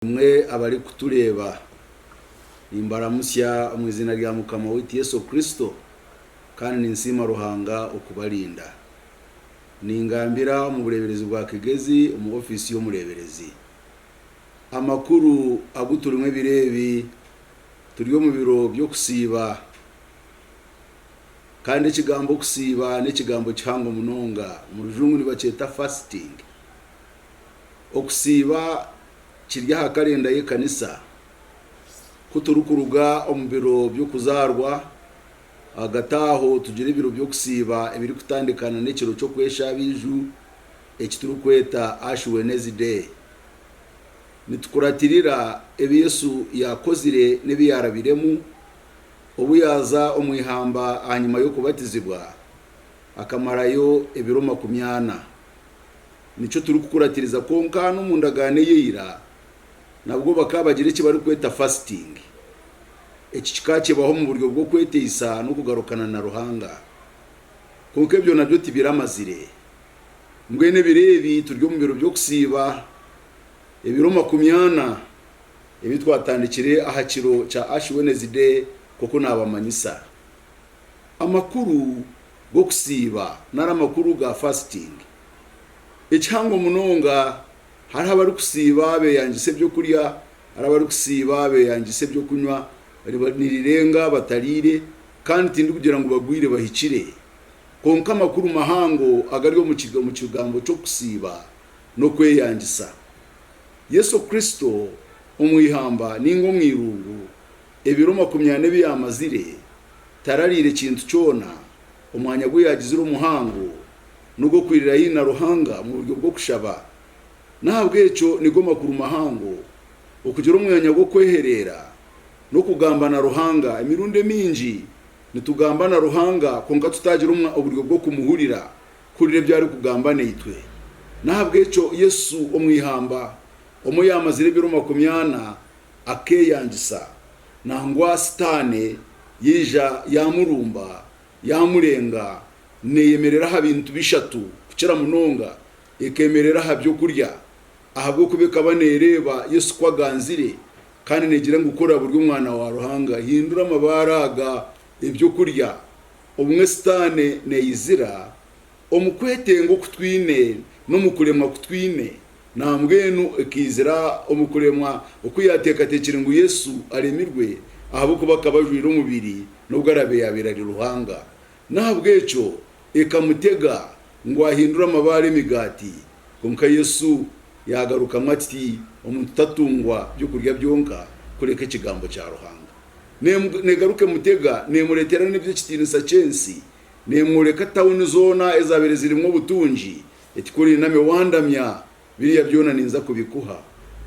Imwe abarikutureeba, nimbaramutsya omu iziina rya Mukama waitu Yesu Kristo, kandi ninsiima Ruhanga okubarinda. Ningambira omu bureeberezi bwa Kigezi omu ofiisi y'omureeberezi. Amakuru agu turimu ebiro ebi, turi omu biro by'okusiiba, kandi ekigambo okusiiba n'ekigambo kihango munonga, omu rujungu nibakyeta fasting. Okusiiba kiri aha karenda y'ekanisa. Ku turikuruga omu biro by'okuzaarwa, ahagati aho tugira ebiro by'okusiiba ebirikutandikana n'ekiro ky'okweshabiiju eki turikweta Ash Wednesday. Nitukuratirira ebi Yesu yaakozire n'ebi yaarabiremu obu yaaza omu ihamba ahanyima y'okubatizibwa akamarayo ebiro makumyana. Nikyo turikukuratiriza kwonka n'omu ndagaano eya ira nabwo bakaba bagira eki barikweta fasting. Eki kikaba kibaho omu buryo bw'okweteisa n'okugarukana na Ruhanga. Kwonka ebyo nabyo tibiramazire. Mbwenu ebiro ebi turi omu biro by'okusiiba, ebiro makumyana ebi twatandikire aha kiro kya Ash Wednesday nk'oku naabamanyisa. Amakuru g'okusiiba nari amakuru ga fasting. Ekihango munonga, hariho abarikusiiba beyangisa ebyokurya, hariho abarikusiiba beyangisa ebyokunywa, nirirenga batariire kandi tindikugira ngu bagwire bahikire. Kwonka amakuru mahango agari omu kigambo ky'okusiiba n'okweyangisa. Yesu Kristo omu ihamba ninga omu irungu ebiro makumyana ebi yaamazire tarariire kintu kyona, omwanya gu yaagizire omuhango n'ogw'okwirira haihi na Ruhanga omu buryo bw'okushaba. N'ahabw'ekyo nigo makuru mahango, okugira omwanya gw'okwehereera n'okugamba na Ruhanga. Emirundi emingi nitugamba na Ruhanga kwonka tutagira oburyo bw'okumuhurira, kuhurira ebi arikugamba naitwe. N'ahabw'ekyo Yesu omu ihamba omu yaamazire ebiro makumyana akeeyangisa, nangwa Sitaane yaija yaamurumba, yaamurenga, neeyemerera aha bintu bishatu, kukira munonga ekeemerera aha by'okurya, ahabw'okuba ekaba neereeba Yesu ku aganzire, kandi neegira ngu ku oraabe ori Omwana wa Ruhanga, hindura amabaare aga eby'okurya. Obumwe Sitaane neeyizira omu kwetenga oku twine n'omu kuremwa ku twine. Nambwenu ekaizira omu kuremwa oku yaateekateekire ngu Yesu aremirwe ahabw'okuba akaba ajwaire omubiri n'obu araabe yaabaire ari Ruhanga. N'ahabw'ekyo ekamutega ngu ahindure amabaare emigaati. Kwonka Yesu yaagarukamu ati, Omuntu tatungwa by'okurya byonka, kureka ekigambo kya Ruhanga. Neegaruka emutega neemureetera n'eby'ekitiinisa ky'ensi, neemworeka tauni zoona ezaabaire zirimu obutungi, Eti ku oriname wandamya, biriya byona ninza kubikuha.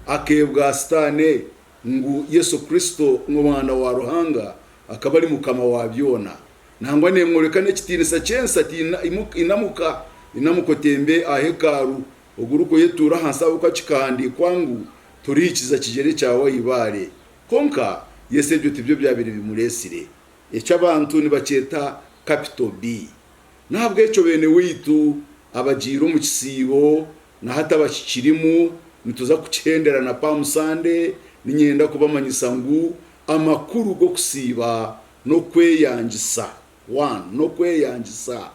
Akeebwa Sitaane ngu Yesu Kristo Omwana wa Ruhanga akaba ari Mukama wa byona. Nangwa neemworeka n'ekitiinisa ky'ensi ati, Inamuka, inamuka otembe aha hekaaru, oguruke oyetuure ahansi ahabw'okuba kikahandiikwa ngu, Torihikiza kigyere kyawe aha ibaare. Kwonka Yesu ebyo tibyo byabaire bimureetsire. Ekyo abantu nibakyeta capital B. N'ahabw'ekyo beene waitu abagiire omu kisiibo na hati abakikirimu, nituza kukihendera na Palm Sunday, niinyenda kubamanyisa ngu amakuru g'okusiiba n'okweyangisa, one, n'okweyangisa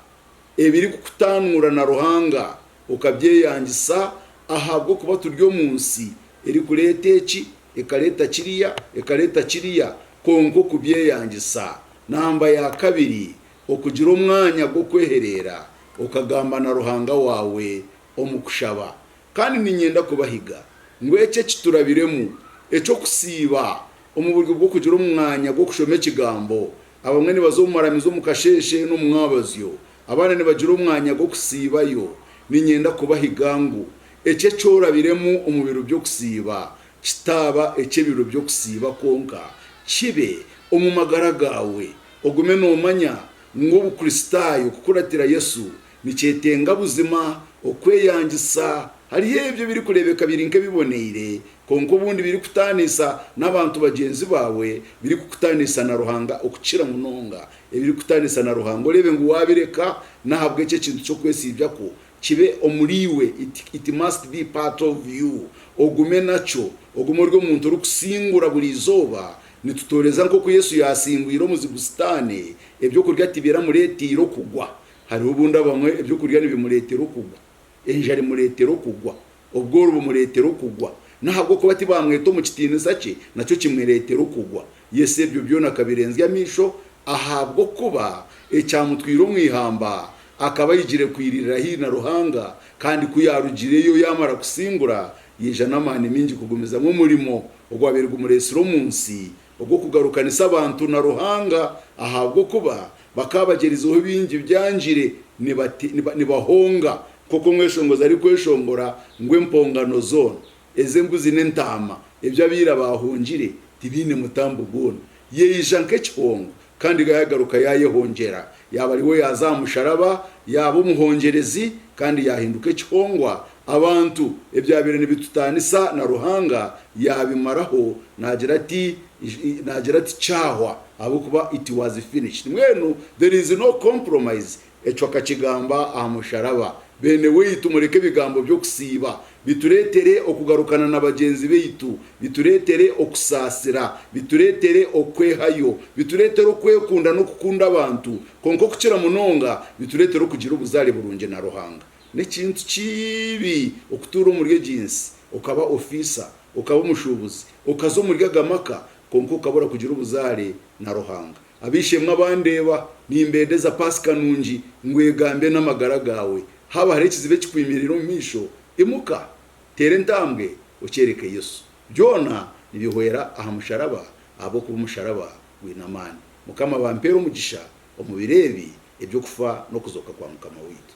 ebirikukutanuura na Ruhanga okabyeyangisa ahabw'okuba turi omu nsi erikureeta eki, ekareeta kiriya, ekareeta kiriya, kwonka okubyeyangisa. Namba ya kabiri, Okugira omwanya gw'okwehereera okagamba na Ruhanga waawe omu kushaba. Kandi niinyenda kubahiga ngu eki ekiturabiremu eky'okusiiba omu buryo bw'okugira omwanya gw'okushoma Ekigambo, abamwe nibaza omu maramizo omu kasheeshe n'omu mwabazyo, abandi nibagira omwanya gw'okusiibayo, niinyenda kubahiga ngu eki eki orabiremu omu biro by'okusiiba kitaaba eky'ebiro by'okusiiba kwonka, kibe omu magara gaawe. Ogume noomanya ngu Obukristaayo kukuratira Yesu nikyetenga buzima okweyangisa. Hariho ebyo ebirikureebeka biri nk'ebiboneire, kwonka obundi birikutaanisa n'abantu bagyenzi baawe, birikukutaanisa na Ruhanga okukira munonga ebirikutaanisa na Ruhanga. Oreebe ngu waabireka, n'ahabw'ekyo ekintu ky'okwesiibyakwo. Kibe omuriiwe, it, it must be part of you. Ogume nakyo, ogume ori omuntu orikusingura buri izooba. Nitutooreza nk'oku Yesu yaasingwire omuzigu Sitaane, eby'okurya tibiramureeteire okugwa. Hariho obundi abamwe eby'okurya nibimureetera okugwa, enjara emureetera okugwa, obworo bumureetera okugwa. N'ahabw'okuba tibamweta omu kitiinisa kye, nakyo kimureetera okugwa. Yesu ebyo byona akabirenzya amaisho ahabw'okuba ekyamutwire omu ihamba akaba aijire kwirira haihi na Ruhanga, kandi ku yaarugireyo yaamara kusingura, yaija n'amaani maingi kugumizamu omurimo ogwabaire gumureetsire omu nsi, ogw'okugarukanisa abantu na Ruhanga, ahabw'okuba bakaba bagyerizeho bingi byangire nibahonga, nk'oku omweshongozi arikweshongora ngu empongano zoona ez'embuzi n'entaama ebi abaira baahongire tibiine mutambo gwona. Yaija nk'ekihongo kandi yaagaruka yaayehongyera, yaaba ariwe yaaza aha musharaba, yaaba omuhongyerezi kandi yaahinduka ekihongwa. Abantu ebyabaire nibitutaanisa na Ruhanga yaabimaraho, naagira ati, naagira ati, Kyahwa, ahabw'okuba it was finished. Mbwenu there is no compromise. Ekyo akakigamba aha musharaba. Beene waitu mureke ebigambo by'okusiiba bitureetere okugarukana na bagyenzi baitu, bitureetere okusaasira, bitureetere okwehayo, bitureetere okwekunda n'okukunda abantu, kwonka okukira munonga bitureetere okugira obuzaare burungi na Ruhanga. N'ekintu kibi okutuura omuri egi nsi okaba ofiisa, okaba omushuubuzi, okaza omuri aga maka kwonka okabura kugira obuzaare na Ruhanga. Ab'eishe-emwe abandeeba, nimbendeza Paasika nungi, ngu egambe n'amagara gaawe. Haaba hariho ekizibu ekikwemereire omu maisho, imuka, teera entambwe, okyereke Yesu. Byona nibihwera aha musharaba ahabw'okuba omusharaba gwine amaani. Mukama abampeere omugisha omu biro ebi eby'okufa n'okuzooka kwa Mukama waitu.